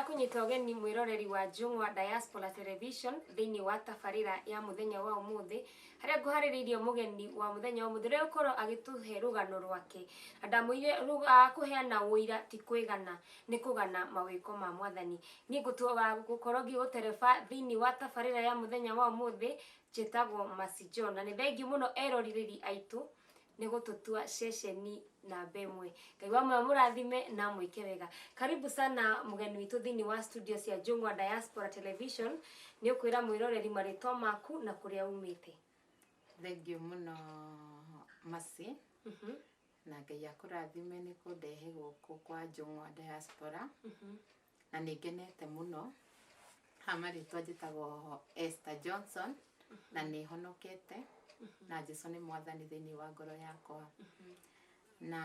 Ndakũnyita ũgeni mwĩroreri wa Njũng'wa Diaspora Television thĩinĩ wa tabarĩra ya mũthenya wa ũmũthĩ harĩa ngũharĩrĩirie mũgeni wa mũthenya wa ũmũthĩ ũrĩa ũkorwo agĩtũhe rũgano rwake na ndamwĩrire kũheana ũira ti kwĩgana nĩ kũgana mawĩko ma mwathani. Niĩ ngũkorwo ngĩgũtereba thĩinĩ wa tabarĩra ya mũthenya wa ũmũthĩ njĩtagwo Mercy John na nĩ thengiũ mũno eroreri aitũ nĩ gũtũtua ceceni namba ĩmwe. Ngai wa muoyo amũrathime na amwĩke wega. Karibu sana mũgeni witũ thĩinĩ wa studio cia Njũng'wa Diaspora Television. Nĩ ũkwĩra mwĩroreri marĩtwa maku na kũrĩa umĩte. Thengiũ mũno Mercy. Na Ngai akũrathime nĩ kũndehe gũkũ kwa Njũng'wa Diaspora. Na nĩ ngenete mũno. Ha marĩtwa njĩtagwo Esther Johnson na nĩ honokete na Jesu nĩ mwathani thĩinĩ wa ngoro yakwa. Na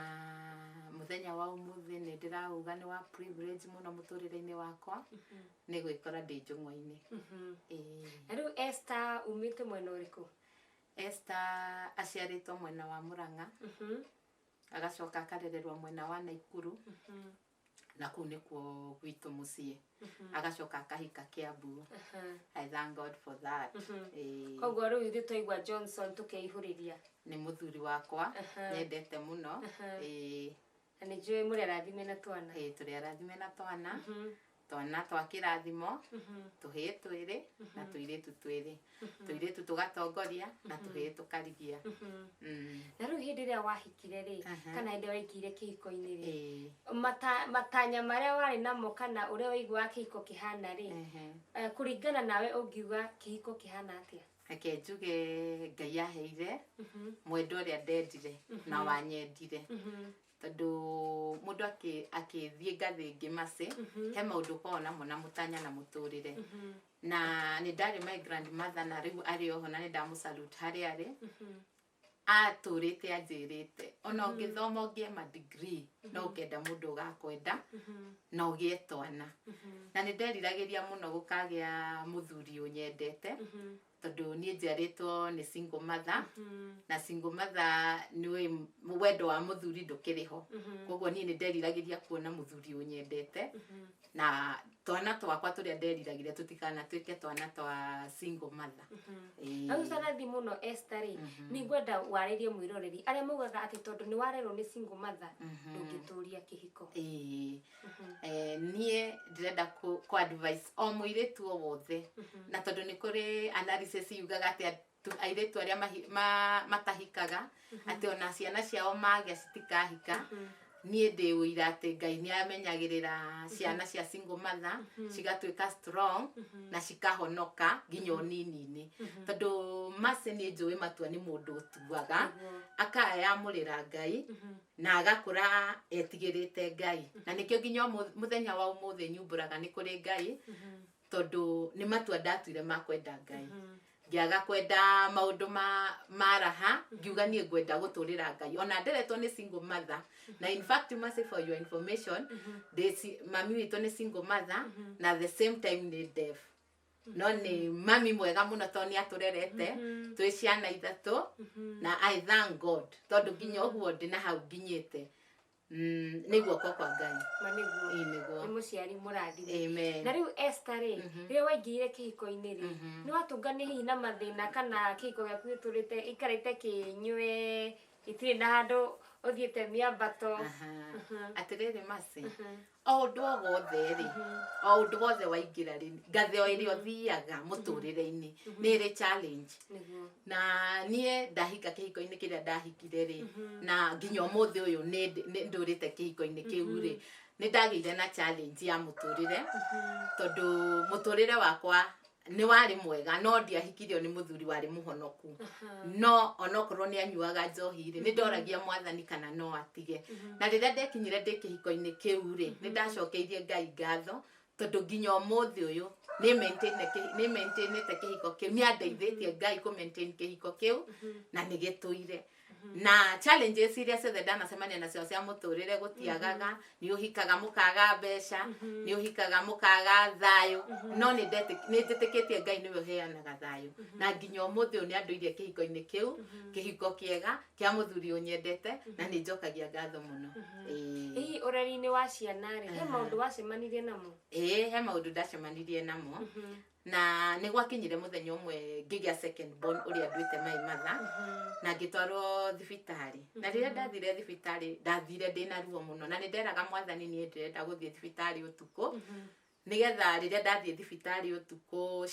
mũthenya wa ũmũthĩ nĩ ndĩrauga nĩ wa privilege mũno mũtũrĩre-inĩ wakwa nĩ gwĩkora ndĩ njũng'wa-inĩ. Ĩĩ. Na rĩu Esther umĩte mwena ũrĩkũ? Esther aciarĩtwo mwena wa Murang'a agacoka akarererwo mwena wa Naikuru na kũu nĩkuo gwitũ mũciĩ, agacoka akahika Kiambu. I thank God for that. Ĩĩ. Koguo rĩu ithuĩ twaigua Johnson tũkeihũrĩria. Nĩ mũthuri wakwa nyendete mũno. Ĩĩ. Na nĩ njũĩ mũrĩ arathime na twana. Ĩĩ, tũrĩ arathime na twana twana twa kĩrathimo, tũhĩĩ twĩrĩ na tũirĩtu twĩrĩ, tũirĩtu tũgatongoria na tũhĩĩ tũkarigia. Na rĩu hĩndĩ ĩrĩa wahikire rĩ, kana hĩndĩ ĩrĩa waingĩrire kĩhiko-inĩ rĩ, Ĩĩ. matanya marĩa warĩ namo kana ũrĩa waiguaga kĩhiko kĩhana rĩ, kũringana nawe ũngiuga kĩhiko kĩhana atĩa? Reke njuge Ngai aheire mwendwa ũrĩa ndendire na wanyendire, tondũ mũndũ akĩthiĩ ngathĩ ĩngĩ Mercy, he maũndũ ũkoragwo namo na mũtanya na mũtũrĩre. Na nĩ ndarĩ my grandmother na rĩu arĩ oho na nĩ ndamũ-salute harĩa arĩ, atũrĩte anjĩrĩte ona ũngĩthoma ũngĩe ma degree no ũkenda mũndũ ũgakwenda na ũgĩe twana. Na nĩ nderiragĩria mũno gũkagĩa mũthuri ũnyendete, tondũ niĩ njiarĩtwo nĩ single mother, na single mother nĩ wendo wa mũthuri ndũkĩrĩ ho. Koguo niĩ nĩ nderiragĩria kuona mũthuri ũnyendete na twana twakwa tũrĩa nderiragĩria tũtikanatuĩke twana twa single mother. Ĩĩ. Na rĩu tanathi mũno Esther rĩ, nĩ ngwenda warĩrie mwĩroreri arĩa maugaga atĩ tondũ nĩ warerwo nĩ single mother ndũngĩtũria kĩhiko. Ĩĩ. Niĩ ndĩrenda kũ advise o mũirĩtu o wothe, na tondũ nĩ kũrĩ analysis yugaga atĩ airĩtu arĩa matahikaga atĩ ona ciana ciao magĩa citikahika. Niĩ ndĩ ũira atĩ Ngai nĩ amenyagĩrĩra ciana cia single mother cigatuĩka strong na cikahonoka nginya ũnini-inĩ, tondũ Mercy nĩ njũĩ matua nĩ mũndũ ũtuaga akayamũrĩra Ngai na agakũra etigĩrĩte Ngai, na nĩkĩo nginya mũthenya wa ũmũthĩ nyumbũraga nĩ kũrĩ Ngai, tondũ nĩ matua ndatuire ma kwenda Ngai, ngĩaga kwenda maũndũ ma raha, ngiuga niĩ ngwenda gũtũrĩra Ngai ona nderetwo nĩ single mother. Na in fact, Mercy, for your information, mami witũ nĩ single mother na the same time nĩ deaf, no nĩ mami mwega mũno tondũ nĩ atũrerete twĩ ciana ithatũ, na I thank God tondũ nginya ũguo ndĩ na hau nginyĩte nĩ guoko kwa Ngai. Ma nĩguo. Ĩĩ, nĩguo. Nĩ mũciari mũrathime. Amen. Na rĩu Esther rĩ, rĩrĩa waingĩrire kĩhiko-inĩ rĩ, nĩ watũnganire hihi na mathĩna kana kĩhiko gĩaku gĩtũrĩte ikarĩte kĩnyue itirĩ na handũ ũthiĩte mĩambato? Aha. Atĩrĩrĩ Mercy, o ũndũ o wothe rĩ, o ũndũ wothe waingĩra rĩ, ngathĩ o ĩrĩa ũthiaga mũtũrĩre-inĩ nĩ ĩrĩ challenge. Na niĩ ndahika kĩhiko-inĩ kĩrĩa ndahikire rĩ, na nginya ũmũthĩ ũyũ nĩ ndũrĩte kĩhiko-inĩ kĩu rĩ, nĩ ndagĩire na challenge ya mũtũrĩre, tondũ mũtũrĩre wakwa nĩ warĩ mwega no ndiahikirio nĩ mũthuri warĩ mũhonoku. No onokorwo nĩ anyuaga njohi rĩ, nĩ ndoragia mwathani kana no atige. Na rĩrĩa ndekinyire ndĩ kĩhiko-inĩ kĩu rĩ, nĩ ndacokeirie Ngai ngatho, tondũ nginya ũmũthĩ ũyũ nĩ maintainĩte kĩhiko kĩu. Nĩ andeithĩtie Ngai kũ maintain kĩhiko kĩu na nĩ gĩtũire. Na challenges iria ciothe ndanacemania nacio cia mũtũrĩre gũtiagaga, nĩ ũhikaga mũkaga mbeca, nĩ ũhikaga mũkaga thayũ, no nĩ njĩtĩkĩtie Ngai nĩwe ũheanaga thayũ. Na nginya ũmũthĩ ũyũ nĩ andũirie kĩhiko-inĩ kĩu, kĩhiko kĩega kĩa mũthuri ũnyendete, na nĩ njokagia ngatho mũno. Ĩĩ. Hihi ũreri-inĩ wa ciana rĩ, he maũndũ wacemanirie namo? Ĩĩ, he maũndũ ndacemanirie namo. Na nĩ gwakinyire mũthenya ũmwe ngĩgĩa second born ũrĩa nduĩte my mother, na ngĩtwarwo thibitarĩ. Na rĩrĩa ndathire thibitarĩ, ndathire ndĩna ruo mũno, na nĩ nderaga mwathani niĩ ndĩrenda gũthiĩ thibitarĩ ũtukũ, nĩgetha rĩrĩa ndathiĩ thibitarĩ ũtukũ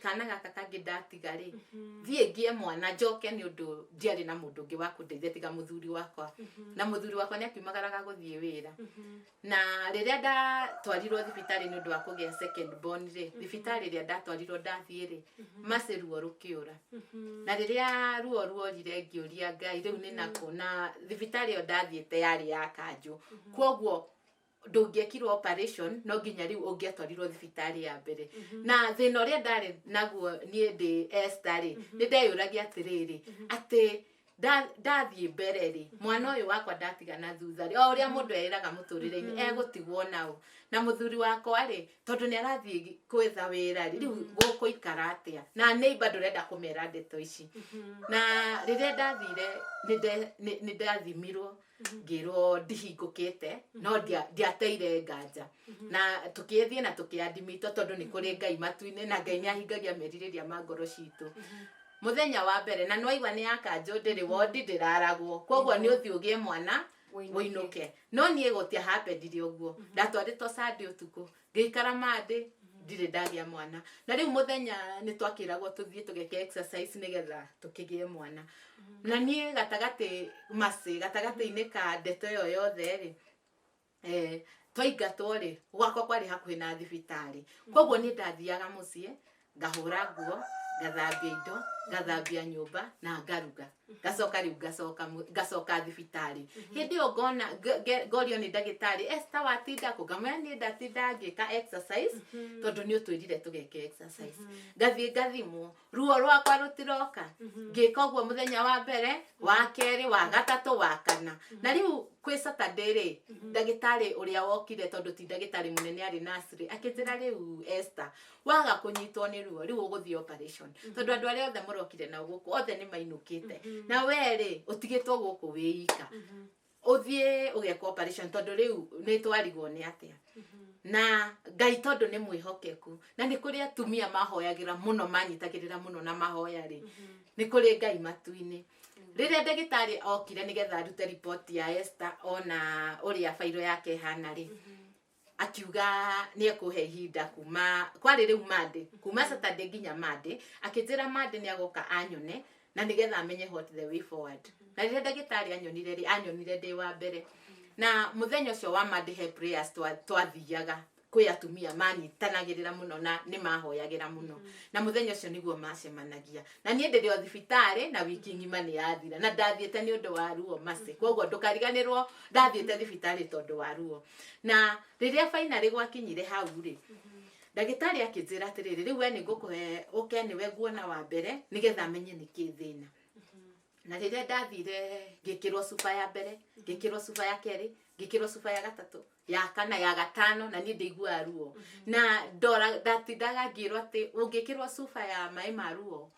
kana gaka kangĩ ndatiga rĩ, thiĩ ngĩe mwana njoke, nĩ ũndũ ndiarĩ na mũndũ ũngĩ wa kũndeithia tiga mũthuri wakwa. Na mũthuri wakwa nĩ akiumagaraga gũthiĩ wĩra. Na rĩrĩa ndatwarirwo thibitarĩ nĩ ũndũ wa kũgĩa second born rĩ, thibitarĩ ĩrĩa ndatwarirwo ndathiĩ rĩ, maci ruo rũkĩũra. Na rĩrĩa ruo ruorire ngĩũria Ngai rĩu nĩ nakũ, na thibitarĩ ĩyo ndathiĩte yarĩ ya kanjũ, kwoguo ndũngĩekirwo operation no nginya rĩu ũngĩatwarirwo thibitarĩ ya mbere. Na thĩna ũrĩa ndarĩ naguo niĩ ndĩ Esther rĩ, nĩ ndeyũragia atĩrĩrĩ, atĩ ndathiĩ mbere rĩ, mwana ũyũ wakwa ndatiga na thutha rĩ, o ũrĩa mũndũ eĩraga mũtũrĩre-inĩ egũtigwo nao. Na mũthuri wakwa rĩ, tondũ nĩ arathiĩ gwetha wĩra rĩ, rĩu gũkũikara atĩa? Na neighbor ndũrenda kũmera ndeto ici. Na rĩrĩa ndathire nĩ ndathimirwo, ngĩrwo ndihingũkĩte, no ndiateire nganja. Na tũkĩthiĩ na tũkĩandimitwo, tondũ nĩ kũrĩ Ngai matu-inĩ, na Ngai nĩ ahingagia merirĩria ma ngoro citũ. Mũthenya wa mbere, na nĩwaigua nĩ ya kanjũ, ndĩrĩ wondi, ndĩraragwo, koguo nĩ ũthiĩ ũgĩe mwana wũinũke. No niĩ gũtia hapendire ũguo, ndatwarĩtwo Sunday ũtukũ, ngĩikara Monday ndirĩ ndagĩa mwana. Na rĩu mũthenya nĩ twakĩragwo tũthiĩ tũgeke exercise nĩgetha tũkĩgĩe mwana. Na niĩ gatagatĩ macĩ gatagatĩ-inĩ ka ndeto ĩyo yothe rĩ, twaingatwo rĩ, gwakwa kwarĩ hakuhĩ na thibitarĩ, koguo niĩ ndathiaga mũciĩ ngahũra nguo, ngathambia indo, ngathambia nyũmba na ngaruga, ngacoka rĩu ngacoka thibitarĩ. Hĩndĩ ĩyo ngona ngorio nĩ ndagĩtarĩ, Esther watinda kũ? Ngamwĩra niĩ ndatinda ngĩka exercise, tondũ nĩ ũtwĩrire tũgeke exercise. Ngathiĩ ngathimwo, ruo rwakwa rũtiroka. Ngĩka ũguo mũthenya wa mbere, wa kerĩ, wa gatatũ, wa kana. Na rĩu kwĩ Saturday rĩ, ndagĩtarĩ ũrĩa wokire, tondũ ti ndagĩtarĩ mũnene arĩ nurse rĩ, akĩnjĩra rĩu Esther, waga kũnyitwo nĩ ruo rĩu ũgũthiĩ operation, tondũ andũ arĩa othe mũrokire nao gũkũ othe nĩ mainũkĩte, na we rĩ ũtigĩtwo gũkũ wĩ ika, ũthiĩ ũgeka operation, tondũ rĩu nĩ twarigwo nĩ atĩa. Na Ngai tondũ nĩ mwĩhokeku, na nĩ kũrĩ atumia mahoyagĩra mũno, manyitagĩrĩra mũno na mahoya rĩ, nĩ kũrĩ Ngai matu-inĩ. Rĩrĩa ndagĩtarĩ okire nĩgetha arute riboti ya Esther, ona ũrĩa bairo yake ĩhana rĩ, akiuga nĩ ekũhe ihinda kuma kwarĩ rĩu Monday, kuma Saturday nginya Monday. Akĩnjĩra Monday nĩ agoka anyone na nĩgetha amenye what the way forward. Na rĩrĩa ndagĩtarĩ anyonire rĩ, anyonire ndĩ wa mbere. Na mũthenya ũcio wa Monday he prayers twathiaga kwĩ atumia manyitanagĩrĩra mũno na nĩ mahoyagĩra mũno, na mũthenya ũcio nĩguo macemanagia. Na niĩ ndĩrĩ o thibitarĩ na wiki ng'ima nĩ yathira, na ndathiĩte nĩ ũndũ wa ruo maci, koguo ndũkariganĩrwo ndathiĩte thibitarĩ tondũ wa ruo. Na rĩrĩa finally gwakinyire hau rĩ, ndagĩtarĩ akĩnjĩra atĩrĩrĩ, rĩu we nĩ ngũkũhe ũke nĩwe nguona wa mbere nĩgetha amenye nĩkĩ thĩna. Na rĩrĩa ndathire ngĩkĩrwo cuba ya mbere, ngĩkĩrwo cuba ya kerĩ, ngĩkĩrwo cuba ya gatatũ, ya kana, ya gatano, na niĩ ndĩiguaga ruo. Na ndora ndatindaga ngĩrwo atĩ ũngĩkĩrwo cuba ya maĩ ma ruo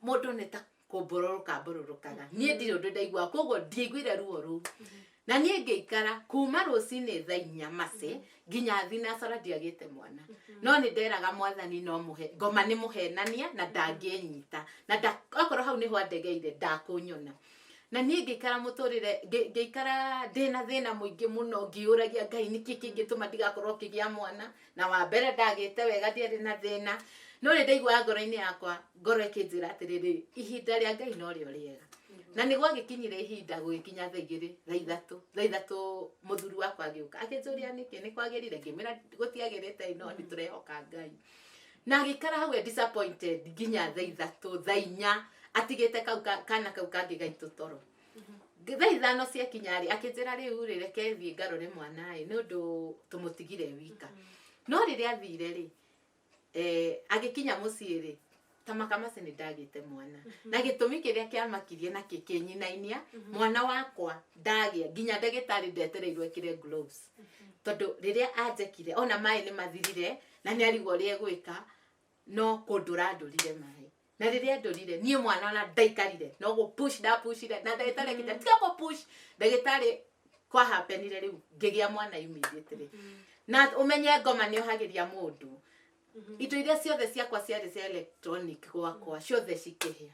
mũndũ nĩ ta kũmbũrũrũka mbũrũrũkaga. Niĩ ndirĩ ũndũ ndaiguaga, koguo ndiaiguire ruo rũu. Na niĩ ngĩikara kuma rũcinĩ thaa inya maci nginya thinacara ndiagĩte mwana. No nĩ nderaga mwathani no mũhe ngoma nĩ mũhenania na ndangĩnyita, na okorwo hau nĩho andegeire ndakũnyona. Na niĩ ngĩikara mũtũrĩre, ngĩikara ndĩna thĩna mũingĩ mũno, ngĩũragia Ngai nĩkĩ kĩngĩtũma ndigakorwo ngĩgĩa mwana. Na wa mbere ndagĩte wega, ndiarĩ na thĩna, no nĩ ndaiguaga ngoro-inĩ yakwa, ngoro ĩkĩnjĩra atĩrĩrĩ, ihinda rĩa Ngai no rĩo rĩega. Na nĩ gwagĩkinyire ihinda, gũgĩkinya thaa igĩrĩ, thaa ithatũ, thaa ithatũ mũthuri wakwa agĩũka akĩnjũria nĩkĩ nĩ kwagĩrire, ngĩmwĩra gũtiagĩrĩte, no nĩ tũrehoka Ngai. Na agĩikara hau e disappointed nginya thaa ithatũ, thaa inya, atigĩte kau kana kau kangĩ gaitũ toro. Thaa ithano ciakinya rĩ, akĩnjĩra rĩu rĩ, reke thiĩ ngarore mwana ĩ, nĩ ũndũ tũmũtigire wika. No rĩrĩa athire rĩ, agĩkinya mũciĩ rĩ, Ta makamasi nĩ ndagĩte mwana na gĩtũmi kĩrĩa kĩamakirie na kĩkĩnyinainia mwana wakwa ndagĩa nginya ndagĩtarĩ ndetereirwo ekĩre gloves, tondũ rĩrĩa anjekire ona maĩ nĩ mathirire na nĩ arigwo ũrĩa egwĩka, no kũndũra ndũrire maĩ, na rĩrĩa ndũrire niĩ mwana ona ndaikarire no gũ push ndapushire, na ndagĩtarĩ akĩnjĩra tiga kũ push. Ndagĩtarĩ kwa happenire rĩu ngĩgĩa mwana immediately. Na ũmenye ngoma nĩ ohagĩria mũndũ indo iria ciothe ciakwa ciarĩ cia electronic gwakwa ciothe cikĩhĩa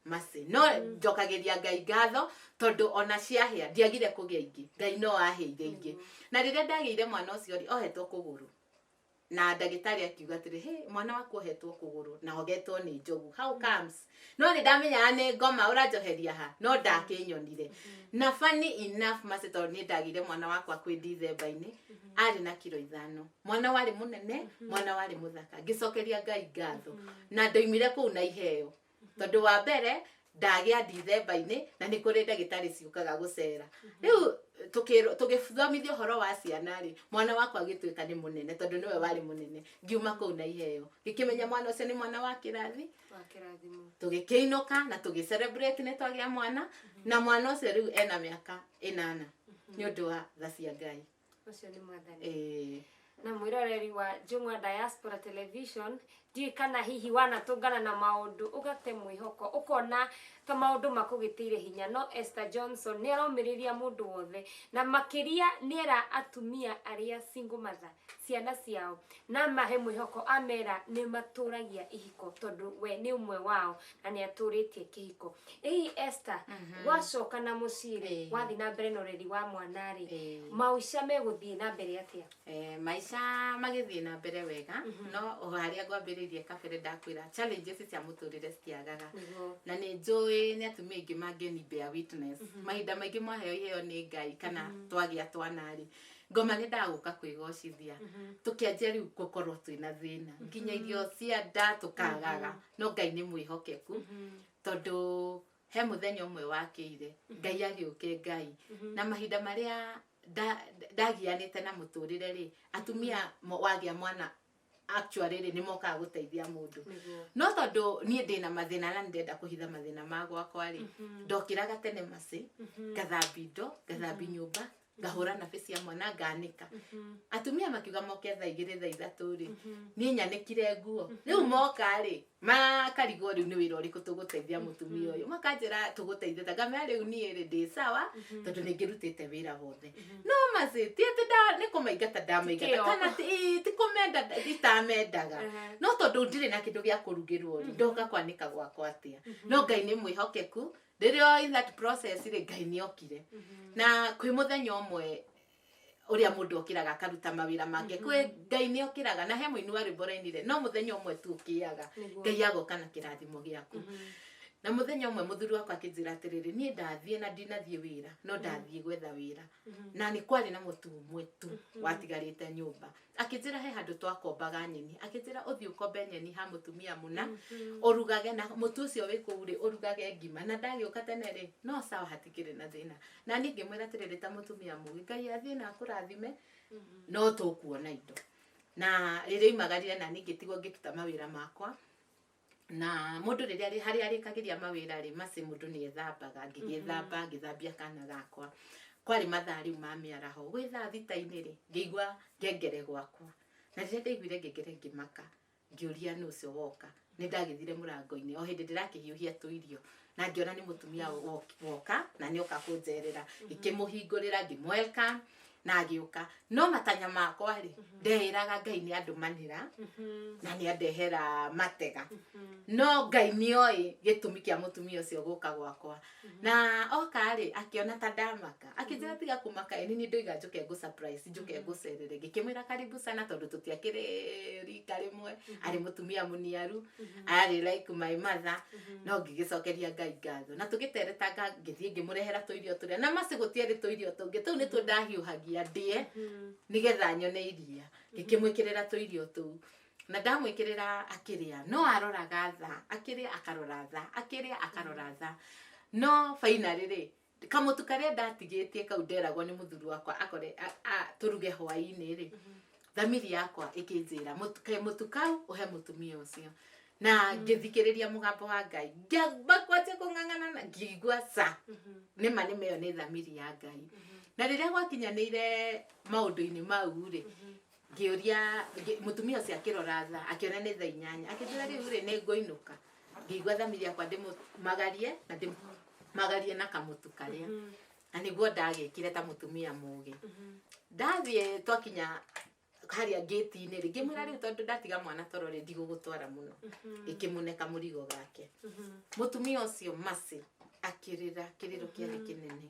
maci, no njokagĩria Ngai ngatho tondũ ona ciahĩa ndiagire kũgĩa ingĩ, Ngai no aheire ingĩ. Na rĩrĩa ndagĩire mwana ũcio rĩ, ohetwo kũgũrũ, na ndagĩtarĩ akiuga atĩrĩ, "Hey, mwana waku ohetwo kũgũrũ na ogetwo nĩ njogu, how comes?" No nĩ ndamenyaga nĩ ngoma ũranjoheria ha, no ndakĩnyonire. Na funny enough maci, tondũ niĩ ndagĩire mwana wakwa kwĩ Dithemba-inĩ, arĩ na kiro 5, mwana warĩ mũnene, mwana warĩ mũthaka. Ngĩcokeria Ngai ngatho na ndoimire kũu na iheo, tondũ wa mbere ndagĩa Dithemba-inĩ na nĩ kũrĩ ndagĩtarĩ ciũkaga gũcera. Rĩu tũgĩthomithio ũhoro wa ciana rĩ, mwana wakwa agĩtuĩka nĩ mũnene tondũ nĩwe warĩ mũnene. Ngiuma kũu na iheo, ngĩkĩmenya mwana ũcio nĩ mwana wa kĩrathi wa kĩrathimo. Tũgĩkĩinũka na tũgĩ celebrate nĩ twagĩa mwana, na mwana ũcio rĩu ena mĩaka 8 nĩ ũndũ wa tha cia Ngai. Ũcio nĩ Mwathani. Ĩĩ. Na mwĩroreri wa Njũng'wa Diaspora Television, ndiũĩ kana hihi wanatũngana na maũndũ ũgate mwĩhoko, ũkona ta maũndũ makũgĩtĩire hinya, no Esther Johnson nĩ aromĩrĩria mũndũ wothe, na makĩria nĩ era atumia arĩa single mother ciana ciao na mahe mwĩhoko, amera nĩ matũragia ihiko tondũ we nĩ ũmwe wao na nĩ atũrĩtie kĩhiko. Ĩ Esther, wacoka na mũciĩ rĩ, wathiĩ na mbere na ũreri wa mwana rĩ, maica megũthiĩ na mbere atĩa? Maica magĩthiĩ na mbere wega, no o harĩa ngwambĩrĩirie kabere ndakwĩra challenges cia mũtũrĩre citiagaga. Na nĩ njũĩ nĩ atumia aingĩ mangĩni bear witness, mahinda maingĩ mwaheo iheo nĩ Ngai kana twagĩa twana rĩ, ngoma nĩ ndagũka kwĩgocithia, tũkĩanjia rĩu gũkorwo twĩna thĩna nginya irio cia nda tũkagaga, no Ngai nĩ mwĩhokeku, tondũ he mũthenya ũmwe wakĩire Ngai agĩũke Ngai na mahinda marĩa ndagianĩte na mũtũrĩre rĩ, atumia wagĩa mwana actually rĩ, nĩ mokaga gũteithia mũndũ. No tondũ niĩ ndĩna mathĩna na nĩndĩrenda kũhitha mathĩna ma gwakwa rĩ, ndokĩraga tene macĩ, ngathambia indo, ngathambia nyũmba, ngahũra nabi cia mwana, nganĩka. Atumia makiuga moke thaa 2, thaa 3 rĩ, niĩ nyanĩkire nguo. Rĩu moka rĩ, makarigwo rĩu nĩ wĩra ũrĩkũ tũgũteithia mũtumia ũyũ, makanjĩra tũgũteithia ta, ngamera rĩu niĩ rĩ ndĩ sawa tondũ nĩ ngĩrutĩte wĩra wothe. No macĩ ti atĩ nĩ kũmaingata ndamaingata kana ti kũmenda itamendaga, no tondũ ndirĩ na kĩndũ gĩa kũrugĩrwo rĩ, ndoka kwanĩka gwakwa atĩa? No Ngai nĩ mwĩhokeku. Rĩrĩa in that process rĩ, Ngai nĩ okire na kwĩ mũthenya ũmwe ũrĩa mũndũ okĩraga akaruta mawĩra make, kwĩ Ngai nĩ okĩraga na he mũini wa rwĩmbo rainire, no mũthenya ũmwe tu ũkĩaga Ngai agoka na kĩrathimo gĩaku. Na mũthenya ũmwe mũthuri wakwa akĩnjĩra atĩrĩrĩ, niĩ ndathiĩ na ndinathiĩ wĩra, no ndathiĩ gwetha wĩra, na nĩ kwarĩ na mũtu ũmwe tu watigarĩte nyũmba. Akĩnjĩra he handũ twakombaga nyeni, akĩnjĩra ũthiĩ ũkombe nyeni ha mũtumia mũna, ũrugage na mũtu ũcio wĩ kũu rĩ, ũrugage ngima, na ndagĩũka tene rĩ, no sawa, hatikĩrĩ na thĩna. Na niĩ ngĩmwĩra atĩrĩrĩ, ta mũtumia mũgĩ, Ngai athiĩ na akũrathime, no tũkuona indo. Na rĩrĩa oimagarire, na niĩ ngĩtigwo ngĩruta mawĩra makwa, na mũndũ rĩrĩa harĩa arĩkagĩria mawĩra rĩ, maci mũndũ nĩ ethambaga. Ngĩgĩthamba, ngĩthambia kana gakwa, kwarĩ mathaa rĩu ma mĩaraho, gwĩ thaa 6-inĩ rĩ, ngĩigua ngengere gwakwa. Na rĩrĩa ndaiguire ngengere ngĩmaka, ngĩũria nũ ũcio woka. Nĩ ndagĩthire mũrango-inĩ o hĩndĩ ndĩrakĩhiũhia tũirio, na ngĩona nĩ mũtumia woka na nĩ oka kũnjerera. Ngĩkĩmũhingũrĩra, ngĩmwelcome na agĩũka. No matanya makwa rĩ, ndeĩraga Ngai nĩ andũmanĩra na nĩ andehera matega, no Ngai nĩ oĩ gĩtũmi kĩa mũtumia ũcio gũka gwakwa. Na oka rĩ, akĩona ta ndamaka, akĩnjĩra tiga kũmaka, ĩ nĩ ndoiga njũke ngũ surprise, njũke ngũcerere. Ngĩkĩmwĩra karibu sana, tondũ tũtiakĩrĩ rika rĩmwe, arĩ mũtumia mũniaru, arĩ like my mother. No ngĩgĩcokeria Ngai ngatho na tũgĩteretanga, ngĩthiĩ ngĩmũrehera tũirio tũrĩa, na maci gũtiarĩ tũirio tũngĩ, tũu nĩtuo ndahiũhagia ndĩe nĩgetha nyone iria. Ngĩkĩmwĩkĩrĩra tũirio tũu, na ndamwĩkĩrĩra akĩrĩa, no aroraga thaa, akĩrĩa akarora thaa, akĩrĩa akarora thaa. No finally rĩ, kamũtu karĩa ndatigĩtie kau nderagwo nĩ mũthuri wakwa akore tũruge hwaĩ-inĩ rĩ, thamiri yakwa ĩkĩnjĩra mũtu kau ũhe mũtumia ũcio. Na ngĩthikĩrĩria mũgambo wa Ngai, ngĩamba kwanjia kũng'ang'ana na ngĩigua ca nĩma nĩma ĩyo nĩ thamiri ya Ngai. Na rĩrĩa gwakinyanĩire maũndũ-inĩ mau rĩ, ngĩũria mũtumia ũcio akĩrora thaa, akĩona nĩ thaa 8, akĩnjĩra rĩu rĩ nĩ ngũinũka. Ngĩigua thamiri yakwa ndĩmũmagarie na ndĩmagarie na kamũtu karĩa, na nĩguo ndagĩkire ta mũtumia mũgĩ. Ndathiĩ twakinya harĩa ngĩti-inĩ rĩ, ngĩmwĩra rĩu tondũ ndatiga mwana toro rĩ, ndigũgũtwara mũno. Ngĩkĩmũne kamũrigo gake. Mũtumia ũcio Mercy akĩrĩra kĩrĩro kĩarĩ kĩnene,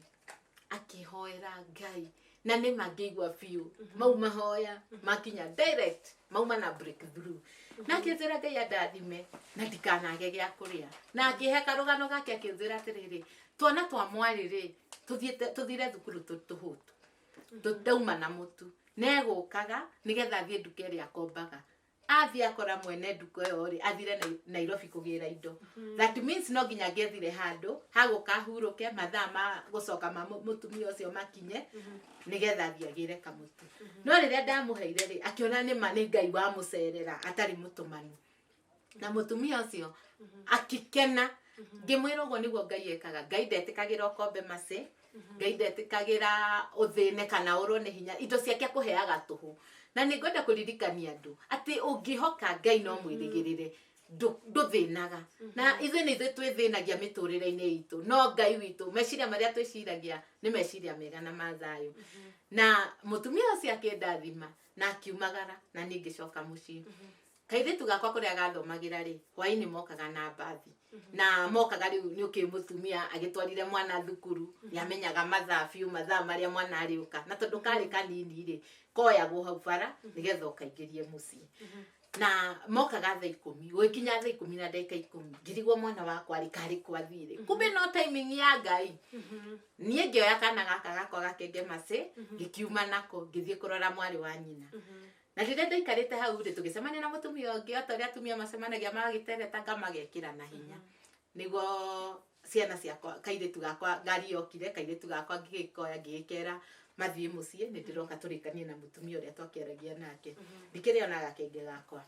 akĩhoera Ngai, na nĩma ngĩigua biũ mau mahoya makinya direct, mauma na breakthrough. Na akĩnjĩra Ngai andathime na ndikanage gĩa kũrĩa. Na akĩhe karũgano gake akĩnjĩra atĩrĩrĩ, twana twa mwarĩ rĩ, tũthire thukuru tũhũtu, ndauma na mũtu, negũkaga nĩgetha athiĩ nduka ĩrĩa akombaga. Athiĩ akora mwene nduka ĩyo rĩ, athire Nairobi kũgĩra indo. That means no nginya angĩethire handũ hagũka ahurũke mathaa ma gũcoka ma mũtumia ũcio makinye, nĩgetha athiĩ agĩre kamũtu. No rĩrĩa ndamũheire rĩ, akĩona nĩma nĩ Ngai wamũcerera atarĩ mũtũmanu. Na mũtumia ũcio akĩkena. Ngĩmwĩra ũguo nĩguo Ngai ekaga. Ngai ndetĩkagĩra ũkombe Mercy, Ngai ndetĩkagĩra ũthĩne kana ũrwo nĩ hinya, indo ciake akũheaga tũhũ. Na nĩ ngwenda kũririkania andũ atĩ ũngĩhoka Ngai no mwĩrĩgĩrĩre, ndũthĩnaga. Na ithuĩ nĩ ithuĩ twĩthĩnagia mĩtũrĩre-inĩ itũ, no Ngai witũ meciria marĩa twĩciragia nĩ meciria mega na ma thayũ. Na mũtumia ũcio akĩndathima na akiumagara, na niĩ ngĩcoka mũciĩ. Kairĩtu gakwa kũrĩa gathomagĩra rĩ, hwaĩ-inĩ mokaga na mbathi. Na mokaga rĩu nĩ ũkĩ mũtumia agĩtwarire mwana thukuru, nĩamenyaga mathaa biũ, mathaa marĩa mwana arĩũka. Na tondũ karĩ kanini rĩ, koyagwo hau bara nĩgetha ũkaingĩrie mũciĩ. Na mokaga thaa 10, gũgĩkinya thaa 10 na ndagĩka 10, ngĩrigwo mwana wakwa rĩ, karĩ kwathire. Kumbe no timing ya Ngai. Niĩ ngĩoya kana gaka gakwa gakenge Mercy, ngĩkiuma nako, ngĩthiĩ kũrora mwarĩ wa nyina. Na rĩrĩa ndaikarĩte hau rĩ, tũgĩcemania na mũtumia ũngĩ, o ta ũrĩa atumia macemanagia magagĩtereta ngamagekĩra na hinya. Nĩguo ciana ciakwa, kairĩtu gakwa, ngari yokire, kairĩtu gakwa ngĩgĩkoya, ngĩgĩkera mathiĩ mũciĩ, nĩ ndĩroka tũrĩkanie na mũtumia ũrĩa twakĩaragia nake. Ndikĩrĩ ona gakenge gakwa.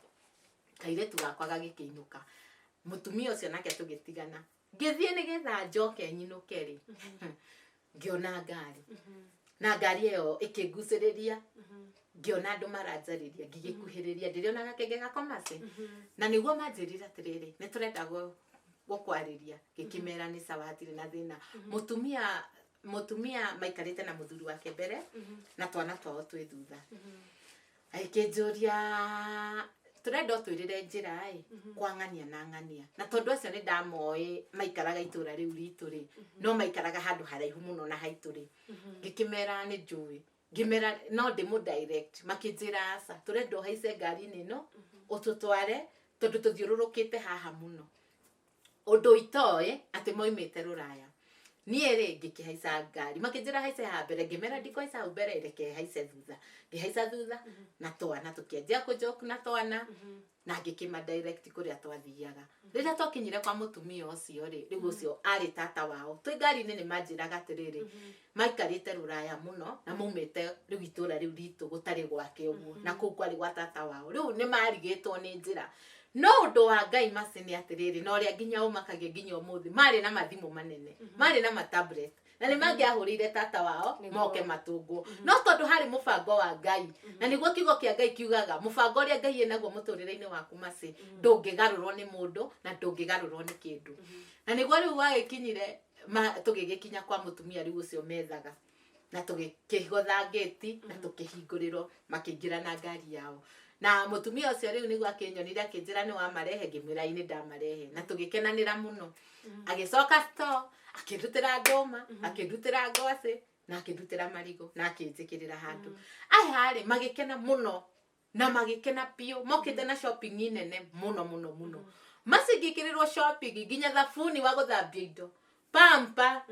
Kairĩtu gakwa gagĩkĩinũka. Mũtumia ũcio nake tũgĩtigana. Ngĩthiĩ nĩgetha njoke nyinũke rĩ, ngĩona ngari. Na ngari ĩyo ĩkĩngucĩrĩria, ngĩona andũ maranjarĩria, ngĩgĩkuhĩrĩria, ndĩrĩona gakenge gakwa Mercy. Na nĩguo manjĩrire atĩrĩrĩ, nĩ tũrenda gũkwarĩria. Ngĩkĩmera nĩ sawa, hatirĩ na thĩna. Mũtumia maikarĩte na mũthuri wake mbere, na twana twao twĩ thutha. Agĩkĩnjũria, tũrenda ũtwĩrĩre njĩra ĩ, kwa ng'ania na ng'ania. Na tondũ acio nĩ ndamoĩ maikaraga itũra rĩu ritũ rĩ, no maikaraga handũ haraihu mũno na haitũ rĩ. Ngĩkĩmera nĩ njũĩ. Ngĩmera no ndĩmũ direct, makĩnjĩra aca, tũrenda ũhaice ngari-inĩ ĩno, ũtũtware, tondũ tũthiũrũrũkĩte haha mũno. Ũndũ itoĩ atĩ moimĩte rũraya. Niĩ rĩ ngĩkĩhaica ngari, makĩnjĩra haice haha mbere, ngĩmera ndikũhaica hau mbere, reke haice thutha. Ngĩhaica thutha na twana, tũkĩanjia kũjoke na twana, na ngĩkĩma direct kũrĩa twathiaga. Rĩrĩa twakinyire kwa mũtumia ũcio rĩ, rĩu ũcio arĩ tata wao, twĩ ngari-inĩ nĩ manjĩraga atĩrĩrĩ, maikarĩte rũraya mũno na maumĩte rĩu itũra rĩu ritũ gũtarĩ gwake ũguo, na kũu kwarĩ gwa tata wao. Rĩu nĩ marigĩtwo nĩ njĩra. No ũndũ wa Ngai Mercy nĩ atĩrĩrĩ, na ũrĩa nginya ũmakagia nginya ũmũthĩ, marĩ na mathimũ manene, marĩ na matablet, na nĩ mangĩahũrĩire tata wao moke matũngwo. No tondũ harĩ mũbango wa Ngai, na nĩguo kiugo kĩa Ngai kiugaga, mũbango ũrĩa Ngai enaguo mũtũrĩre-inĩ waku Mercy, ndũngĩgarũrwo nĩ mũndũ na ndũngĩgarũrwo nĩ kĩndũ. Na nĩguo rĩu gwagĩkinyire, tũgĩgĩkinya kwa mũtumia rĩu ũcio methaga, na tũgĩkĩgotha ngĩti na tũkĩhingũrĩrwo, makĩingĩra na ngari yao. Na mũtumia ũcio rĩu nĩguo akĩnyonire akĩnjĩra nĩ wamarehe, ngĩmwĩra ĩ nĩ ndamarehe, na tũgĩkenanĩra mũno. Agĩcoka store, akĩndutĩra ndũma, akĩndutĩra ngwacĩ, na akĩndutĩra marigũ, na akĩnjĩkĩrĩra handũ. Aya rĩ, magĩkena mũno, na magĩkena biũ, mokĩte na shopping nene mũno mũno mũno. Mercy ngĩkĩrĩrwo shopping nginya thabuni wa gũthambia indo, pampa,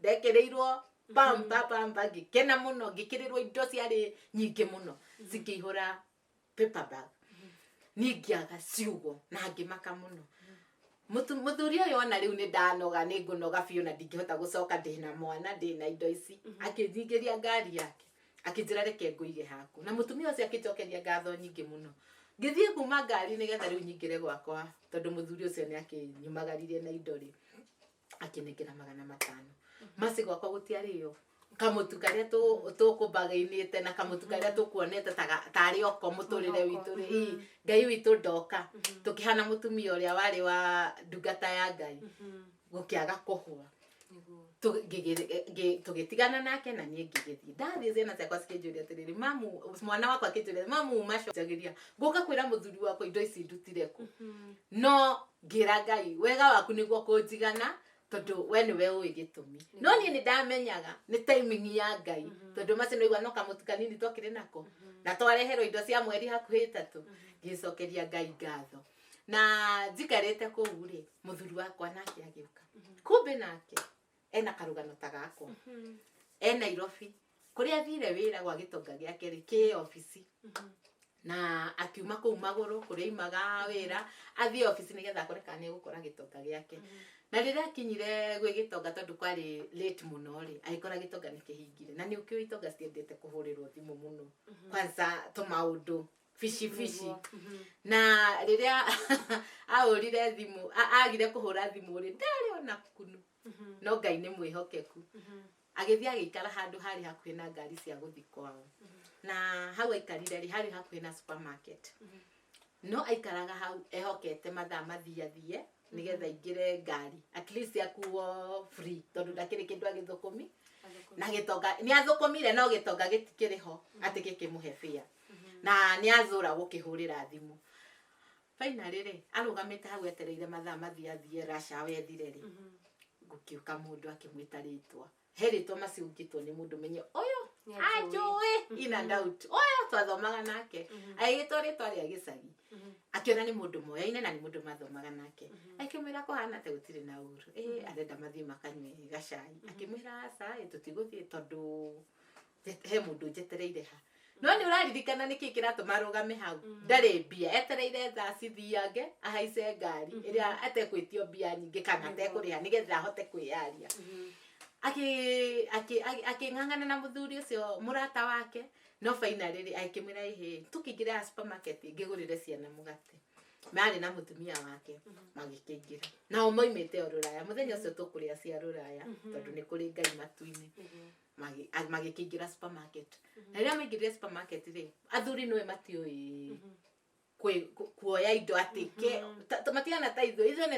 ndekĩrĩirwo pampa pampa, ngĩkena mũno, ngĩkĩrĩrwo indo ciarĩ nyingĩ mũno, cikĩihũra paper bag. Niĩ ngĩaga ciugo na ngĩmaka mũno. Mũthuri ũyũ ona rĩu nĩ ndanoga, nĩ ngũnoga biũ na ndingĩhota gũcoka, ndĩna mwana, ndĩna indo ici. Akĩnyingĩria ngari yake, akĩnjĩra reke ngũige haku. Na mũtumia ũcio akĩnjokeria ngatho nyingĩ mũno. Ngĩthiĩ kuma ngari nĩgetha rĩu nyingĩre gwakwa tondũ mũthuri ũcio nĩ akĩnyumagaririe na indo rĩ, akĩnengera 500. Maci gwakwa gũtiarĩo kamũtu karĩa tũkũmbagainĩte na kamũtu karĩa tũkuonete tarĩ oko mũtũrĩre witũ rĩ, Ngai witũ ndoka tũkĩhana mũtumia ũrĩa warĩ wa ndungata ya Ngai, gũkĩaga kũhũa. Tũgĩtigana nake na niĩ ngĩgĩthiĩ. Ndathiĩ ciana ciakwa cikĩnjũria atĩrĩrĩ, mamu, mwana wakwa akĩnjũria, mamu macojagiria ngũka kwĩra mũthuri wakwa indo ici ndutire kũ. No ngĩra Ngai wega waku nĩguo kũnjigana tondũ we nĩwe ũĩ gĩtũmi. No niĩ nĩ ndamenyaga nĩ timing ya Ngai, tondũ macio nĩigua no kamũtu kanini twakĩrĩ nako na twareherwo indo cia mweri hakuhĩ 3. Ngĩcokeria Ngai ngatho. Na njikarĩte kũu rĩ, mũthuri wakwa nake agĩũka. Kumbe nake ena karũgano ta gakwa. E Nairobi kũrĩa athire wĩra gwa gĩtonga gĩake rĩ, kĩ obici. Na akiuma kũu magũrũ kũrĩa aimaga wĩra athiĩ obici nĩgetha akore kana nĩegũkora gĩtonga gĩake. Na rĩrĩa akinyire gwĩ gĩtonga tondũ kwarĩ late mũno rĩ, agĩkora gĩtonga nĩ kĩhingire. Na nĩ ũkĩũĩ itonga citiendete kũhũrĩrwo thimũ mũno, kwanza tũmaũndũ fishi fishi. Na rĩrĩa ahũrire thimũ, agire kũhũra thimũ rĩ, ndarĩ ona kunu. No Ngai nĩ mwĩhokeku. Agĩthiĩ agĩikara handũ harĩ hakuhĩ na ngari cia gũthiĩ kwao. Na hau aikarire rĩ, harĩ hakuhĩ na supermarket. No aikaraga hau ehokete mathaa mathiathie nĩgetha aingĩre ngari, at least akuo free tondũ ndakĩrĩ kĩndũ agĩthũkũmi. Na gĩtonga nĩ athũkũmire no gĩtonga gĩtikĩrĩ ho atĩ gĩkĩmũhe fare. Na nĩ athũra gũkĩhũrĩra thimũ. Finally rĩ, arũgamĩte hau etereire mathaa mathiathie rush hour ethire rĩ, gũkĩũka mũndũ akĩmwĩta rĩtwa. He rĩtwa macio ũngĩtwo nĩ mũndũ menye ũyũ anjũĩ in and out, ũyũ twathomaga nake. Agĩgĩtwo rĩtwa rĩa gĩcagi, akĩona nĩ mũndũ moyaine na nĩ mũndũ mathomaga nake. Akĩmwĩra kũhana atĩ gũtirĩ na ũru, arenda mathiĩ makanyue gacai. Akĩmwĩra aca, tũtigũthiĩ tondũ he mũndũ njetereire ha. No nĩ ũraririkana nĩkĩ kĩratũma arũgame hau? Ndarĩ mbia, etereire thaa cithiange ahaice ngari ĩrĩa atekwĩtio mbia nyingĩ kana atekũrĩha nĩgetha ahote kwĩyaria. Akĩng'ang'ana na mũthuri ũcio mũrata wake, no finally rĩ, akĩmwĩra ĩhĩ, tũkĩingĩra supermarket ngĩgũrĩre ciana mũgate. Marĩ na mũtumia wake magĩkĩingĩra. Nao moimĩte o rũraya, mũthenya ũcio tũkũrĩa cia rũraya tondũ nĩ kũrĩ Ngai matu-inĩ. Magĩkĩingĩra supermarket. Na rĩrĩa maingĩrire supermarket rĩ, athuri nĩwe matiũĩ kuoya indo atĩ matigana ta ithuĩ, ithuĩ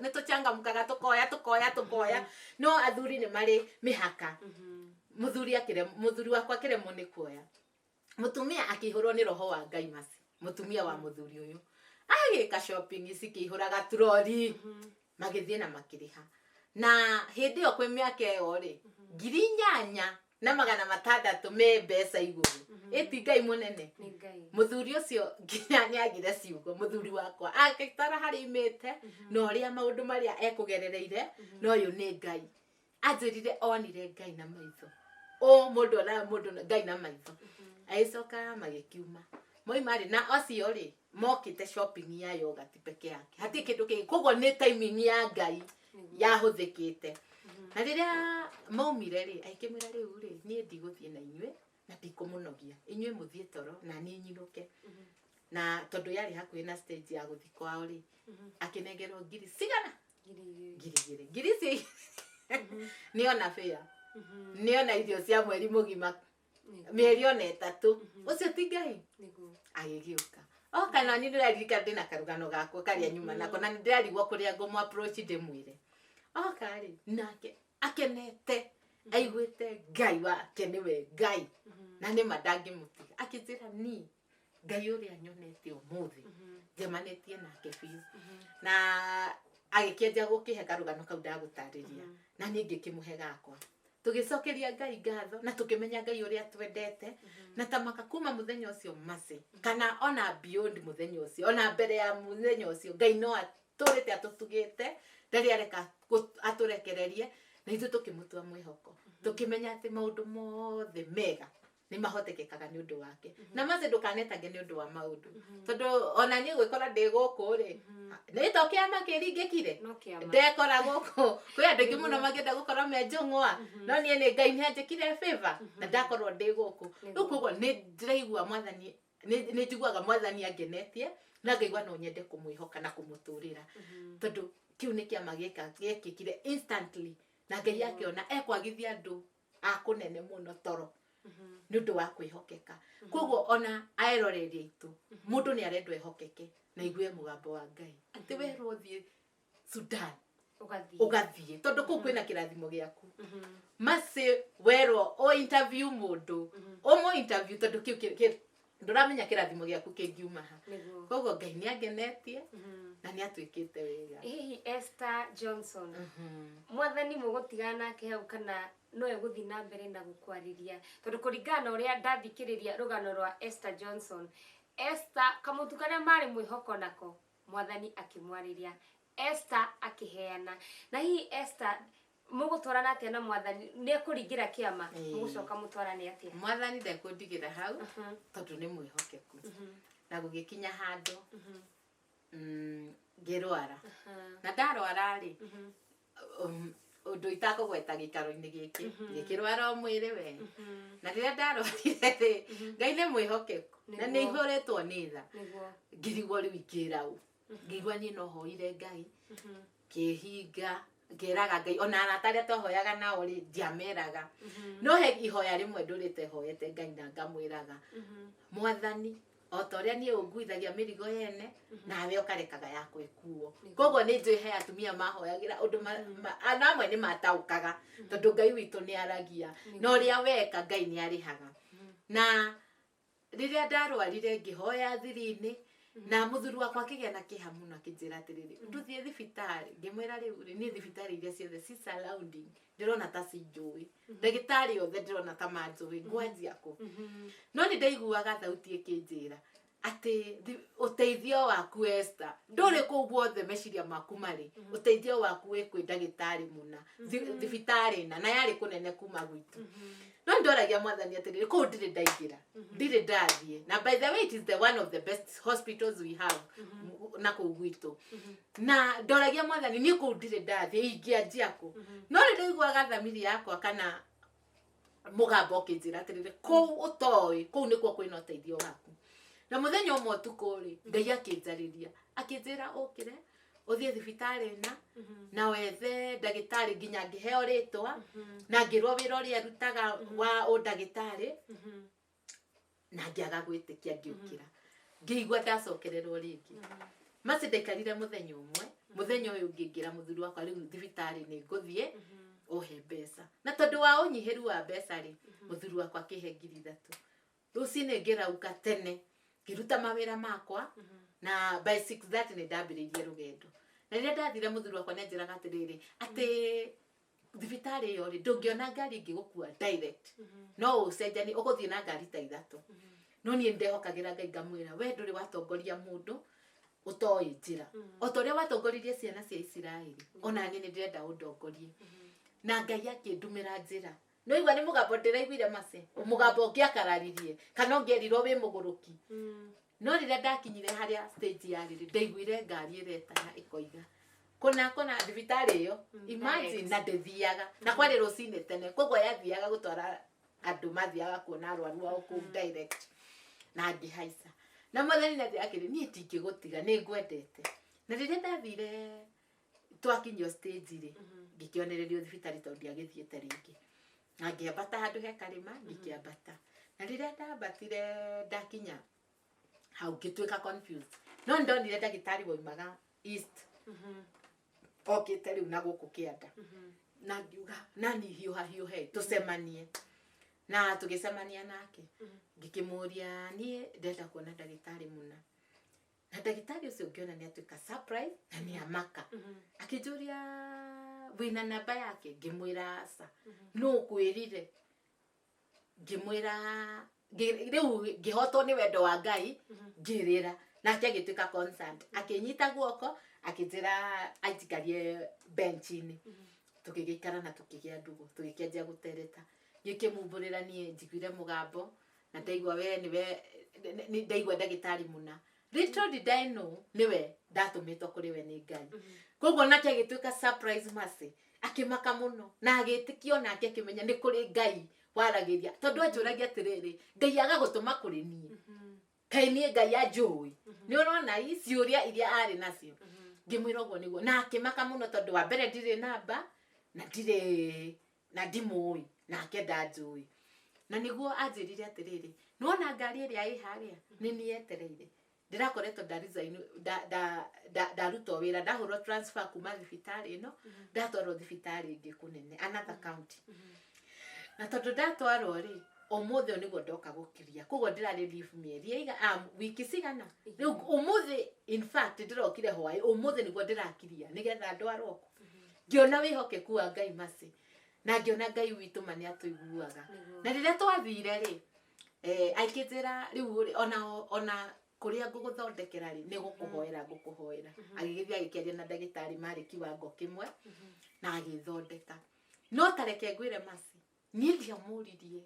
nĩ tũchangamkaga tũkoya tũkoya tũkoya, no athuri nĩ marĩ mĩhaka. Mũthuri wakwa akĩremwo nĩ kuoya. Mũtumia akĩihũrwo nĩ roho wa Ngai maci, mũtumia wa mũthuri ũyũ agĩka shopping cikĩihũraga troli, magĩthiĩ na makĩrĩha. Na hĩndĩ ĩyo kwĩ mĩaka ĩyo rĩ, 8600 me mbeca igũrũ. Ĩti Ngai mũnene. Mũthuri ũcio nginya nĩ agire ciugo, mũthuri wakwa agĩtara harĩa imĩte na ũrĩa maũndũ marĩa ekũgerereire, na ũyũ nĩ Ngai. Anjĩrire onire Ngai na maitho. O mũndũ onaga mũndũ Ngai na maitho. Agĩcoka magĩkiuma. Moima rĩ, na acio rĩ, mokĩte shopping ya yogurt peke yake. Hatirĩ kĩndũ kĩngĩ. Koguo nĩ timing ya Ngai yahũthĩkĩte. Na rĩrĩa maumire rĩ, akĩmwĩra rĩu rĩ, niĩ ndigũthiĩ na inyuĩ na ndikũmũnogia. Inyuĩ mũthiĩ toro na niĩ nyinũke. Na tondũ yarĩ hakuhĩ na stage ya gũthiĩ kwao rĩ, akĩnengerwo ngiri cigana? Ngiri igĩrĩ. Ngiri icio nĩona fare. Nĩona irio cia mweri mũgima, mĩeri ona 3. Ũcio ti Ngai? Agĩgĩũka. Oka na niĩ ndĩraririkana ndĩna karũgano gakwa karĩa nyuma nako, na nĩndĩrarigwo kũrĩa ngũmũ approach ndĩmwĩre. Oka rĩ, nake akenete, aiguĩte Ngai wake nĩwe Ngai. Na nĩma ndangĩmũtiga. Akĩnjĩra niĩ Ngai ũrĩa nyonete ũmũthĩ, njemanĩtie nake biũ. Na agĩkĩanjia gũkĩhe karũgano kau ndagũtarĩria. Na niĩ ngĩkĩmũhe gakwa. Tũgĩcokeria Ngai ngatho na tũkĩmenya Ngai ũrĩa twendete. Na tamaka kuma mũthenya ũcio mace, kana ona beyond mũthenya ũcio, ona mbere ya mũthenya ũcio, Ngai no atũrĩte atũtugĩte, ndarĩ areka atũrekererie, na ithuĩ tũkĩmũtua mwĩhoko. Tũkĩmenya atĩ maũndũ mothe mega nĩ mahotekekaga nĩ ũndũ wake. Na mace ndũkanetange nĩ ũndũ wa maũndũ. Tondũ ona niĩ gwĩkora ndĩ gũkũ rĩ, nĩ to kĩama kĩringĩkire. Ndekora gũkũ. Kwĩ andũ aingĩ mũno mangĩenda gũkorwo me njũng'wa. No niĩ nĩ Ngai nĩ anjĩkire favor na ndakorwo ndĩ gũkũ. Rĩu koguo nĩ ndĩraigua Mwathani Nĩ njiguaga mwathani angenetie na ngaigua no nyende kũmwĩhoka na kũmũtũrĩra, tondũ kĩu nĩ kĩama gĩekĩkire instantly, na Ngai akĩona ekwagithia andũ a kũnene mũno toro nĩ ũndũ wa kwĩhokeka. Koguo ona aeroreri aitũ, mũndũ nĩ arendwo ehokeke na igue mũgambo wa Ngai atĩ werwo ũthiĩ Sudan, ũgathiĩ, ũgathiĩ, tondũ kũu kwĩna kĩrathimo gĩaku. Maci werwo o interview mũndũ, ũmũ interview, tondũ kĩu ndũramenya kĩrathimo gĩaku kĩngiuma ha. Nĩguo. Koguo Ngai nĩ angenetie na nĩ atuĩkĩte wega. Hihi Esther Johnson, mwathani mũgũtigana nake hau kana no egũthiĩ na mbere na gũkwarĩria? Tondũ kũringana na ũrĩa ndathikĩrĩria rũgano rwa Esther Johnson, Esther kamũtu karĩa marĩ mwĩhoko nako mwathani akĩmwarĩria, Esther akĩheana. Na hihi Esther mũgũtwarana atĩa na mwathani? Nĩ ekũringĩra kĩama? Mũgũcoka mũtwarane atĩa? Mwathani ndekũndigĩra hau, tondũ nĩ mwĩhokeku. Na gũgĩkinya handũ ngĩrwara, na ndarwara rĩ, ũndũ itakũgweta gĩikaro-inĩ gĩkĩ, ngĩkĩrwara o mwĩrĩ we. Na rĩrĩa ndarwarire rĩ, Ngai nĩ mwĩhokeku na nĩ ihũrĩtwo nĩ tha. Ngĩrigwo rĩu ingĩra ũ. Ngĩigua niĩ no hoire Ngai, ngĩhinga, ngĩraga Ngai. Ona arata arĩa twahoyaga nao rĩ, ndiameraga, no he ihoya rĩmwe ndũrĩte hoete Ngai na ngamwĩraga, mwathani, o ta ũrĩa niĩ ũnguithagia mĩrigo yene, nawe ũkarekaga yakwa ĩkuo. Koguo nĩ njũĩ he atumia mahoyagĩra ũndũ na amwe nĩ mataũkaga, tondũ Ngai witũ nĩ aragia na ũrĩa weka Ngai nĩ arĩhaga. Na rĩrĩa ndarwarire, ngĩhoya thiri-inĩ, na mũthuri wakwa akĩgĩa na kĩeha mũno, akĩnjĩra atĩrĩrĩ, tũthiĩ thibitarĩ. Ngĩmwĩra, rĩu rĩ, niĩ thibitarĩ iria ciothe ci surrounding ndĩrona ta cinjũĩ, ndagĩtarĩ othe ndĩrona ta manjũĩ, ngwanjia kũ? No nĩ ndaiguaga thauti ĩkĩnjĩra atĩ ũteithio waku, Esther, ndũrĩ kũu guothe meciria maku marĩ. Ũteithio waku wĩ kwĩ ndagĩtarĩ mũna, thibitarĩ na yarĩ kũnene kuma gwitũ. No ndoragia mwathani atĩrĩrĩ, kũu ndirĩ ndaingĩra, ndirĩ ndathiĩ, na by the way it is the one of the best hospitals we have na kũu gwitũ. Na ndoragia mwathani, niĩ kũu ndirĩ ndathiĩ, ingĩanjia kũ? No nĩ ndaiguaga thamiri yakwa kana mũgambo ũkĩnjĩra atĩrĩrĩ, kũu ũtoĩ, kũu nĩkuo kwĩna ũteithio waku. Na mũthenya ũmwe ũtukũ rĩ, Ngai akĩnjarĩria, akĩnjĩra ũkĩre ũthiĩ thibitarĩ na wethe ndagĩtarĩ. Nginya ngĩheo rĩtwa na ngĩrwo wĩra ũrĩa arutaga wa ũndagĩtarĩ, na ngĩaga gwĩtĩkia. Ngĩũkĩra, ngĩigua ndacokererwo rĩngĩ. Maci ndaikarire mũthenya ũmwe, mũthenya ũyũ ũngĩ ngĩra mũthuri wakwa, rĩu thibitarĩ nĩ ngũthiĩ, ũhe mbeca. Na tondũ wa ũnyihĩru wa mbeca rĩ, mũthuri wakwa akĩhe 3,000. Rũcinĩ ngĩrauka tene, ngĩruta mawĩra makwa, na by 6:30 nĩ ndambĩrĩirie rũgendo. Na rĩrĩa ndathire, mũthuri wakwa nĩ anjĩraga atĩrĩrĩ, atĩ thibitarĩ ĩyo rĩ, ndũngĩona ngari ĩngĩgũkua direct, no ũcenjanie, ũgũthiĩ na ngari ta ithatũ. No niĩ ndehokagĩra Ngai, ngamwĩra, we ndũrĩ watongoria mũndũ ũtoĩ njĩra, o ta ũrĩa watongoririe ciana cia Isiraeli, ona niĩ nĩ ndĩrenda ũndongorie. Na Ngai akĩndumĩra njĩra. No igua nĩ mũgambo ndĩraiguire mace, mũgambo ũngĩakararirie kana ũngĩerirwo wĩ mũgũrũki. No rĩrĩa ndakinyire harĩa stage yarĩ rĩ, ndaiguire ngari ĩretana ĩkoiga kũna kũna thibitarĩ ĩyo. Imagine, na ndĩthiaga, na kwarĩ rũcinĩ tene, koguo yathiaga gũtwara andũ mathiaga kuona arwaru ao kũu direct. Na ngĩhaica, na mwathani nĩ akĩrĩ, niĩ ndingĩgũtiga, nĩ ngwendete. Na rĩrĩa ndathire, twakinyio stage rĩ, ngĩkĩonererio thibitarĩ, tondũ ndiagĩthiĩte rĩngĩ. Na ngĩambata handũ he karĩma, ngĩkĩambata, na rĩrĩa ndambatire, ndakinya hau ngĩtuĩka confused. No nĩndonire ndagĩtarĩ waumaga east okĩte rĩu na gũkũ kĩanda, na ngiuga nani hiũha hiũhe tũcemanie. Na tũgĩcemania nake, ngĩkĩmũria, niĩ ndenda kuona ndagĩtarĩ mũna. Na ndagĩtarĩ ũcio ngĩona nĩ atuĩka surprise na nĩ amaka, akĩnjũria, wĩna namba yake? Ngĩmwĩra, aca. Nũ ũkwĩrire? Ngĩmwĩra rĩu ngĩhotwo nĩ wendo wa Ngai, ngĩrĩra. Nake agĩtuĩka concerned, akĩnyita guoko, akĩnjĩra anjikarie bench-inĩ. Tũgĩgĩikara na tũkĩgĩa ndũgũ, tũgĩkĩanjia gũtereta. Ngĩkĩmumbũrĩra niĩ njiguire mũgambo na ndaigua we nĩwe ndaigua ndagĩtarĩ mũna. Little did I know nĩwe ndatũmĩtwo kũrĩ we nĩ Ngai. Koguo nake agĩtuĩka surprise mercy, akĩmaka mũno na agĩtĩkio, nake akĩmenya nĩ kũrĩ Ngai waragĩria, tondũ anjũragia atĩrĩrĩ, Ngai agagũtũma kũrĩ niĩ? Kaĩ niĩ Ngai anjũĩ? Nĩ ũrona ciũria iria arĩ nacio. Ngĩmwĩra ũguo nĩguo, na akĩmaka mũno tondũ wa mbere ndirĩ namba na ndirĩ na ndimũĩ nake ndanjũĩ. Na nĩguo anjĩrire atĩrĩrĩ, nĩwona ngari ĩrĩa ĩ harĩa nĩ niĩ etereire, ndĩrakoretwo nda resign, ndarutwo wĩra, ndahũrwo transfer kuma thibitarĩ ĩno ndatwarwo thibitarĩ ĩngĩ kũnene, another county. Na tondũ ndatwarwo rĩ, ũmũthĩ ũyũ nĩguo ndoka gũkiria, koguo ndĩrarĩ leave mĩeri ĩiga wiki cigana rĩu. Ũmũthĩ in fact ndĩrokire hwaĩ, ũmũthĩ nĩguo ndĩrakiria nĩgetha ndwarwo kũ. Ngĩona wĩhokeku wa Ngai maci, na ngĩona Ngai witũ ma nĩ atũiguaga. Na rĩrĩa twathire rĩ, akĩnjĩra rĩu rĩ, ona kũrĩa ngũgũthondekera rĩ, nĩ gũkũhoera ngũkũhoera. Agĩgĩthiĩ agĩkĩaria na ndagĩtarĩ marĩ kiwango kĩmwe na agĩthondeka. No tareke ngwĩre maci, niĩ ndiamũririe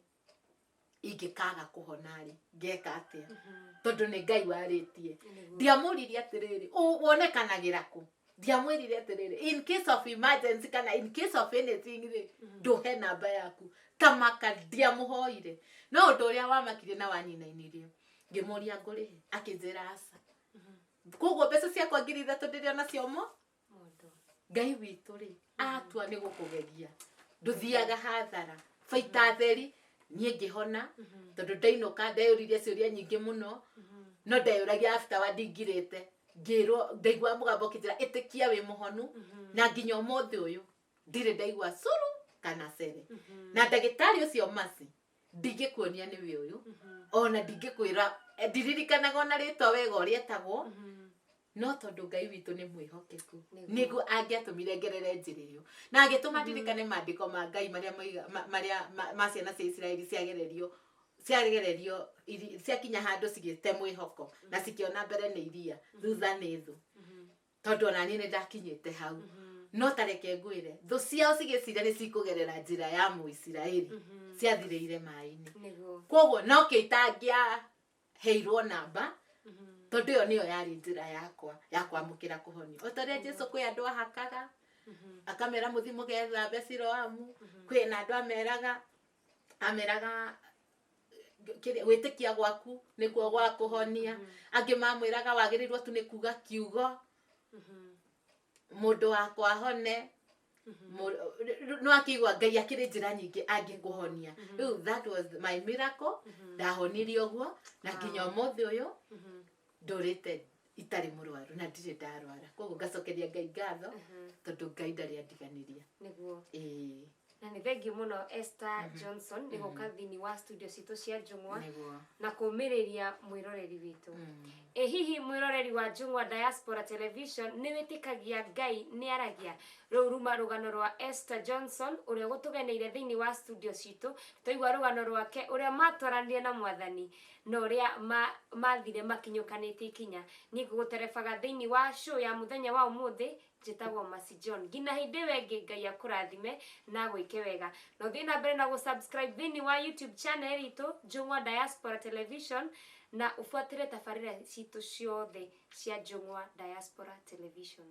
ingĩkaga kũhona rĩ ngeka atĩa, tondũ nĩ Ngai warĩtie. Ndiamũririe atĩrĩrĩ, wonekanagĩra kũ? Ndiamwĩrire atĩrĩrĩ, in case of emergency kana in case of anything rĩ, ndũhe namba yaku tamaka. Ndiamũhoire. No ũndũ ũrĩa wamakirie na wanyinainirie, ngĩmũria ngũrĩhe, akĩnjĩra aca. Koguo mbeca ciakwa 3,000 ndĩrĩ onacio mo. Ngai witũ rĩ, atua nĩ gũkũgeria, ndũthiaga hathara baita theri. Niĩ ngĩhona, tondũ ndainũka ndeyũririe ciũria nyingĩ mũno, no ndeyũragia afterward ngirĩte ngĩrwo ndaigua mũgambo ũkĩnjĩra ĩtĩkia wĩ mũhonu. Na nginya ũmũthĩ ũyũ ndirĩ ndaigua curu kana cere. Na ndagĩtarĩ ũcio maci ndingĩkuonia nĩwe ũyũ, ona ndingĩkwĩra, ndiririkanaga ona rĩtwa wega ũrĩa etagwo, no tondũ Ngai witũ nĩ mwĩhokeku, nĩguo angĩatũmire ngerere njĩra ĩyo na agĩtũma ndirikane maandĩko ma Ngai marĩa moiga marĩa ma ciana cia Isiraeli ciagererio ciakinya handũ cigĩte mwĩhoko na cikĩona mbere nĩ iria, thutha nĩ thũ. Tondũ ona niĩ nĩ ndakinyĩte hau, no tareke ngwĩre, thũ ciao cigĩciria nĩ cikũgerera njĩra ya Mũisiraeli, ciathirĩire maĩ-inĩ. Koguo no kĩo itangĩaheirwo namba, tondũ ĩyo nĩyo yarĩ njĩra yakwa ya kwamũkĩra kũhonio. O ta ũrĩa Jesu kwĩ andũ ahakaga akamera mũthi mũgethambe Siloamu, kwĩ na andũ ameraga gwĩtĩkia gwaku nĩkuo gwa kũhonia, angĩ mamwĩraga wagĩrĩirwo tu nĩ kuga kiugo mũndũ wakwa ahone. No akĩigua Ngai akĩrĩ njĩra nyingĩ angĩkũhonia. Rĩu that was my miracle, ndahonirie ũguo, na nginya ũmũthĩ ũyũ ndũrĩte itarĩ mũrwaru na ndirĩ ndarwara. Koguo ngacokeria Ngai ngatho tondũ Ngai ndarĩ andiganĩria. Ĩĩ. Na nĩ thengiũ mũno, Esther Johnson, nĩ gũka thĩinĩ wa studio citũ cia Njũng'wa na kũmĩrĩria mwĩroreri witũ. Ĩ hihi mwĩroreri wa Njũng'wa Diaspora Television, nĩ wĩtĩkagia Ngai nĩ aragia? Rũu ruma rũgano rwa Esther Johnson ũrĩa ũgũtũgeneire thĩinĩ wa studio citũ. Twaigua rũgano rwake ũrĩa matwaranire na Mwathani na ũrĩa mathire makinyũkanĩtie ikinya. Niĩ ngũgũterebaga thĩinĩ wa show ya mũthenya wa ũmũthĩ, njĩtagwo Mercy John. Nginya hĩndĩ ĩyo ĩngĩ, Ngai akũrathime na gwĩke wega, na ũthiĩ na mbere na gũsubscribe thĩinĩ wa YouTube channel itũ Njũng'wa Diaspora Television, na ũbuatĩre tabarĩra citũ ciothe cia Njũng'wa Diaspora Television.